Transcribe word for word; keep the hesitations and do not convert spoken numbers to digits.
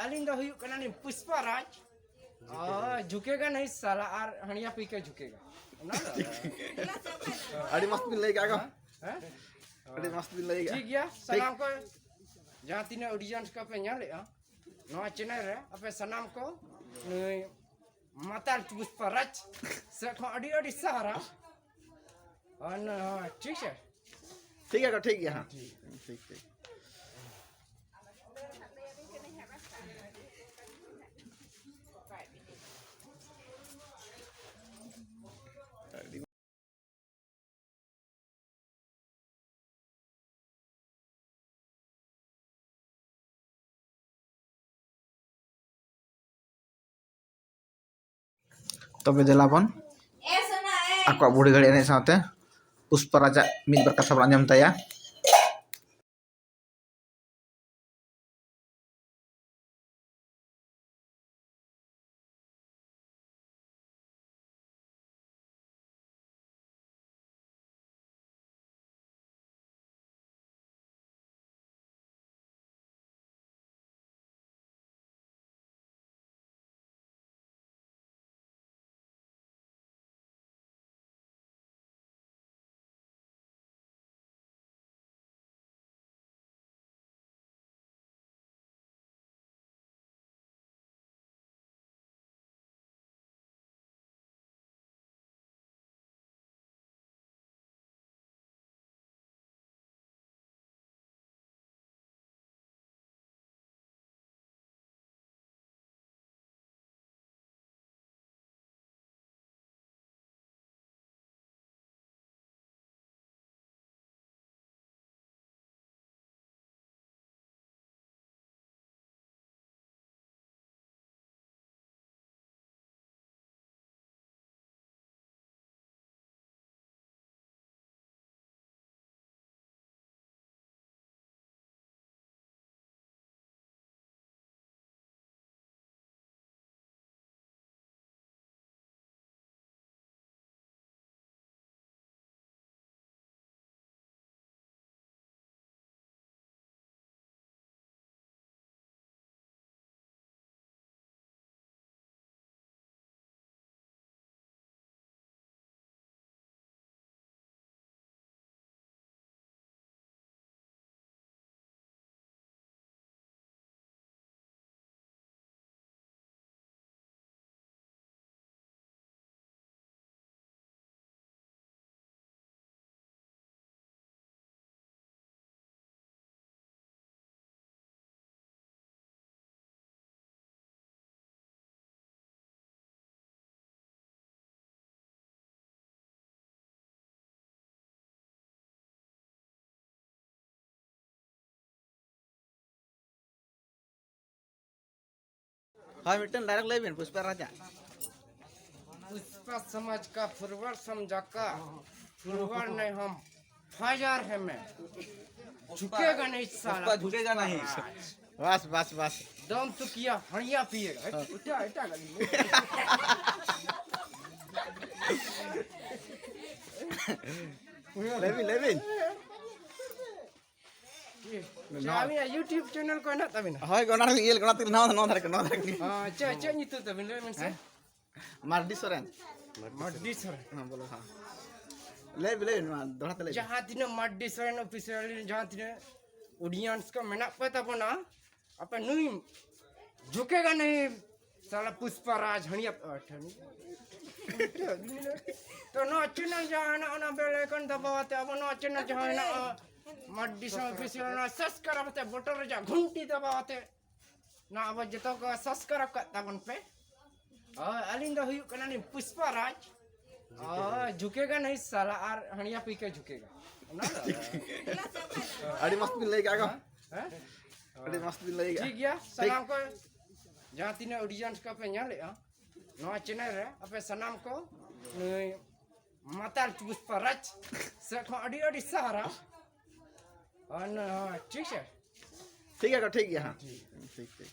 ᱟᱹᱞᱤᱧ ᱫᱚ ᱦᱩᱭᱩᱜ ᱠᱟᱱᱟᱞᱤᱧ ᱯᱩᱥᱯᱟ ᱨᱟᱡᱽ᱾ ᱚ, ᱡᱷᱩᱠᱮᱜᱟ ᱱᱟᱦᱤᱸ ᱥᱟᱞᱟ, ᱟᱨ ᱦᱟᱹᱲᱤᱭᱟ ᱯᱤ ᱠᱮ ᱡᱷᱩᱠᱮᱜᱟ᱾ ᱚᱱᱟ ᱫᱚ ᱟᱹᱰᱤ ᱢᱚᱡᱽ ᱵᱤᱱ ᱞᱟᱹᱭ ᱠᱮᱜᱼᱟ ᱜᱚ᱾ ᱦᱮᱸ? ᱟᱹᱰᱤ ᱢᱚᱡᱽ ᱵᱤᱱ ᱞᱟᱹᱭ ᱠᱮᱜᱼᱟ᱾ ᱴᱷᱤᱠ ᱜᱮᱭᱟ, ᱴᱷᱤᱠ᱾ ᱥᱟᱱᱟᱢ ᱠᱚ ᱡᱟᱦᱟᱸ ᱛᱤᱱᱟᱹᱜ audience ᱠᱚᱯᱮ ᱧᱮᱞᱮᱜᱼᱟ ᱱᱚᱣᱟ channel ᱨᱮ, ᱟᱯᱮ ᱥᱟᱱᱟᱢ ᱠᱚ ᱱᱩᱭ ᱢᱟᱛᱟᱞ ᱯᱩᱥᱯᱟ ᱨᱟᱡᱽ ᱥᱮᱫ ᱠᱷᱚᱱ ᱟᱹᱰᱤ ᱟᱹᱰᱤ ᱥᱟᱨᱦᱟᱣ᱾ ᱟᱨ ᱱᱚᱣᱟ, ᱴᱷᱤᱠ ᱥᱮ? ᱴᱷᱤᱠ ᱜᱮᱭᱟ ᱜᱚ, ᱴᱷᱤᱠ ᱜᱮᱭᱟ, ᱦᱮᱸ᱾ ᱴᱷᱤᱠ, ᱴᱷᱤᱠ᱾ ᱛᱚᱵᱮ ᱫᱮᱞᱟ ᱵᱚᱱ ᱟᱠᱚᱣᱟᱜ ᱵᱩᱰᱷᱤ ᱜᱟᱹᱲᱤ ᱮᱱᱮᱡ ᱥᱟᱶᱛᱮ ᱯᱩᱥᱯᱟ ᱨᱟᱡᱟᱜ ᱢᱤᱫ ᱵᱟᱨ ᱠᱟᱛᱷᱟ ᱵᱚᱱ ᱟᱸᱡᱚᱢ ᱛᱟᱭᱟ᱾ ᱦᱳᱭ, ᱢᱤᱫᱴᱮᱱ ᱰᱟᱭᱨᱮᱠᱴ ᱞᱟᱹᱭ ᱵᱮᱱ ᱯᱩᱥᱯᱟ ᱨᱟᱡᱟ᱾ पुष्पा समाज का फॉरवर्ड समझा का, फॉरवर्ड नहीं हम फायर है मैं, झुकेगा नहीं साला। पुष्पा झुकेगा नहीं। बस बस बस। दम तो किया हड़िया पिएगा। हाँ। उठा, उठा लगी। ᱞᱟᱹᱭ ᱵᱤᱱ, ᱞᱟᱹᱭ ᱵᱤᱱ᱾ ᱪᱮᱫ ᱟᱹᱵᱤᱱᱟᱜ YouTube ᱪᱮᱱᱮᱞ ᱠᱚ ᱦᱮᱱᱟᱜ ᱛᱟᱵᱤᱱᱟ? ᱦᱳᱭ, ᱚᱱᱟ ᱨᱮ ᱤᱭᱟᱹ ᱚᱱᱟ ᱛᱮ ᱱᱚᱣᱟ ᱱᱚᱣᱟ ᱫᱷᱟᱨᱮ ᱱᱚᱣᱟ ᱫᱷᱟᱨᱮ᱾ ᱦᱮᱸ, ᱪᱮᱫ ᱪᱮᱫ ᱧᱩᱛᱩᱢ ᱛᱟᱵᱤᱱ ᱞᱟᱹᱭ ᱵᱤᱱ ᱥᱮ? ᱦᱮᱸ? ᱢᱟᱨᱰᱤ ᱥᱚᱨᱮᱱ᱾ ᱢᱟᱨᱰᱤ ᱥᱚᱨᱮᱱ᱾ ᱦᱮᱸ, ᱵᱚᱞᱚ, ᱦᱮᱸ᱾ ᱞᱟᱹᱭ ᱵᱤᱱ, ᱞᱟᱹᱭ ᱵᱤᱱ, ᱱᱚᱣᱟ ᱫᱚᱦᱲᱟ ᱛᱮ ᱞᱟᱹᱭ ᱵᱤᱱ᱾ ᱡᱟᱦᱟᱸ ᱛᱤᱱᱟᱹᱜ ᱢᱟᱨᱰᱤ ᱥᱚᱨᱮᱱ ᱚᱯᱷᱤᱥᱤᱭᱟᱞ ᱡᱟᱦᱟᱸ ᱛᱤᱱᱟᱹᱜ ᱚᱰᱤᱭᱮᱱᱥ ᱠᱚ ᱢᱮᱱᱟᱜ ᱠᱚ ᱛᱟᱵᱚᱱᱟ, ᱟᱯᱮ ᱱᱩᱭ ᱡᱷᱩᱠᱮᱜᱟ ᱱᱟᱦᱤ ᱥᱟᱞᱟ ᱯᱩᱥᱯᱟ ᱨᱟᱡᱽ ᱦᱟᱹᱲᱤᱭᱟ ᱴᱷᱮᱱ᱾ ᱛᱚ ᱱᱚᱣᱟ ᱪᱮᱱᱮᱞ ᱡᱟᱦᱟᱸ ᱦᱮᱱᱟᱜᱼᱟ, ᱚᱱᱟ ᱵᱮᱞ ᱟᱭᱠᱚᱱ ᱫᱟᱵᱟᱣ ᱟᱛᱮ ᱟᱵᱚ ᱱᱚᱣᱟ ᱪᱮᱱᱮᱞ ᱡᱟᱦᱟᱸ ᱦᱮᱱᱟᱜᱼᱟ, ᱢᱟᱨᱰᱤ ᱥᱚᱨᱮᱱ ᱚᱯᱷᱤᱥᱤᱭᱟᱞ, ᱚᱱᱟ ᱥᱟᱵᱥᱠᱨᱟᱭᱤᱵ ᱟᱛᱮ ᱵᱚᱴᱚᱱ ᱨᱮᱭᱟᱜ ᱜᱷᱩᱱᱴᱤ ᱫᱟᱵᱟᱣ ᱟᱛᱮ ᱱᱚᱣᱟ ᱟᱵᱚ ᱡᱚᱛᱚ ᱠᱚ ᱥᱟᱵᱥᱠᱨᱟᱭᱤᱵ ᱠᱟᱜ ᱛᱟᱵᱚᱱ ᱯᱮ᱾ ᱦᱳᱭ, ᱟᱹᱞᱤᱧ ᱫᱚ ᱦᱩᱭᱩᱜ ᱠᱟᱱᱟᱞᱤᱧ ᱯᱩᱥᱯᱟ ᱨᱟᱡᱽ᱾ ᱦᱳᱭ, ᱡᱷᱩᱠᱮᱜᱟ ᱱᱟᱦᱤ ᱥᱟᱞᱟ ᱟᱨ ᱦᱟᱹᱲᱤᱭᱟ ᱯᱤ ᱠᱮ ᱡᱷᱩᱠᱮᱜᱟ᱾ ᱚᱱᱟ ᱫᱚ ᱟᱹᱰᱤ ᱢᱚᱥᱛ ᱵᱤᱱ ᱞᱟᱹᱭ ᱠᱟᱜᱼᱟ ᱜᱚ᱾ ᱦᱮᱸ? ᱟᱹᱰᱤ ᱢᱚᱥᱛ ᱵᱤᱱ ᱞᱟᱹᱭ ᱠᱟᱜᱼᱟ᱾ ᱴᱷᱤᱠ ᱜᱮᱭᱟ, ᱥᱟᱱᱟᱢ ᱠᱚ ᱡᱟᱦᱟᱸ ᱛᱤᱱᱟᱹᱜ ᱚᱰᱤᱭᱮᱱᱥ ᱠᱚᱯᱮ ᱧᱮᱞᱮᱜᱼᱟ ᱱᱚᱣᱟ ᱪᱮᱱᱮᱞ ᱨᱮ, ᱟᱯᱮ ᱥᱟᱱᱟᱢ ᱠᱚ ᱱᱩᱭ ᱢᱟᱛᱟᱞ ᱯᱩᱥᱯᱟ ᱨᱟᱡᱽ ᱥᱮᱫ ᱠᱷᱚᱱ ᱟᱹᱰᱤ ᱟᱹᱰᱤ ᱥᱟᱦᱟᱨᱟ᱾ ᱟᱨ ᱱᱚᱣᱟ, ᱴᱷᱤᱠ ᱥᱮ? ᱴᱷᱤᱠ ᱜᱮᱭᱟ ᱜᱚ, ᱴᱷᱤᱠ ᱜᱮᱭᱟ, ᱦᱮᱸ᱾ ᱴᱷᱤᱠ, ᱴᱷᱤᱠ᱾